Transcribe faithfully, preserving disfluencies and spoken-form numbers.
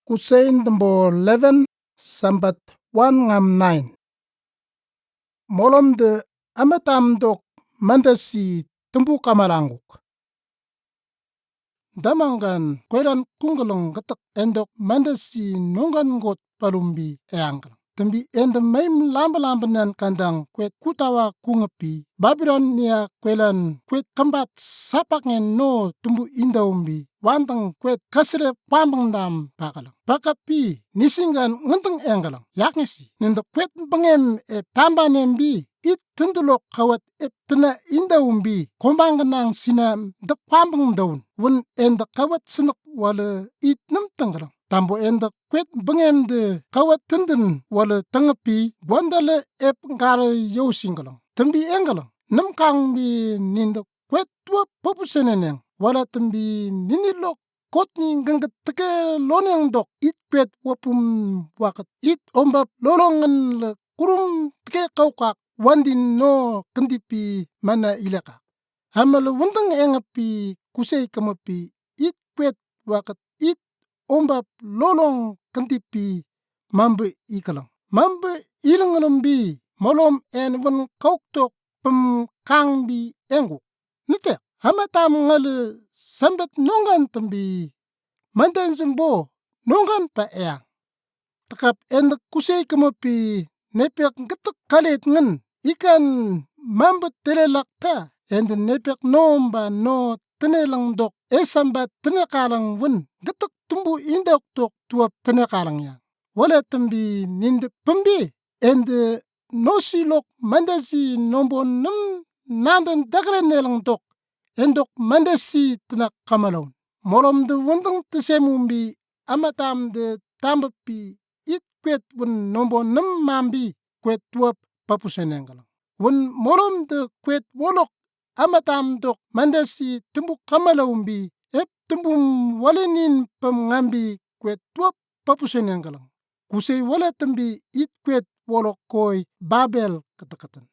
Kusein Tëmbo eleven, Sambat one ngam nine. Molomdë ametam dok mandasi tëmbu kamalangkuk. Damangkan kuelan kungkülong kətëk endok mandasi nongkan got palumbi eyangkülong. Tëmbi endë meim lambalambanen kandang kuet kutawa kungöppi Babilon nia kuelan kuet kembat sapakngen no tëmbu indaumbi wantang kuet kasire wambang dam pakülong. Pakappi nisingkan ngentang engkülong. Yaknesi nintëk kuet bengem ep tambanembi it tintulok kawet ep tene indaumbi kombang kenang sina dëk wambang daun. Wun endë kawet sinik wale it nem tengkülong. Tambo endë kuet bengemdë kawet tintin wale tengeppi gwandale ep ngare yousingkülong. Tëmbi engkülong. Nemkangbi nintëk kuet tuwap papusenen eng. Wala tëmbi ninilok kotni gengket teke loneng dok it kuet wapum waket it ombap lolongen le kurum teke kaukak wandin no kendippi mana ilekak. Amale wundang engeppi kusei kemeppi it kuet waket it ombap lolong kendippi mambe ikülong. Mambe ilenglembi molom en wun kauktok pemkangbi engkuk. Nete, ametam ngale Sambat nongkan tëmbi mandan jimbo nongkan pa eyang. Tekap endë kusei kemeppi nepek ngketëk kalet ngen ikan mambe telelak ta endë nepek nomba no tenelang dok e Sambat tenekalang wun ngketëk tëmbu indok tok tuwap tenekalang yang. Wala tëmbi nintëk pembi endë nosilok mandasi nombo nem nanden dakre nelang dok endok mandasi tenak kamaloun. Molomdë wundang tesemumbi ametamdë tambeppi it kuet wun nombo nem mambi kuet tuwap papusenen kölong. Wun molomdë kuet wolok ametam dok mandasi tëmbu kamaloumbi ep tëmbum walenin pemngambi kuet tuwap papusenen kölong. Kusei wala tëmbi it kuet wolok koi Babel keteketen.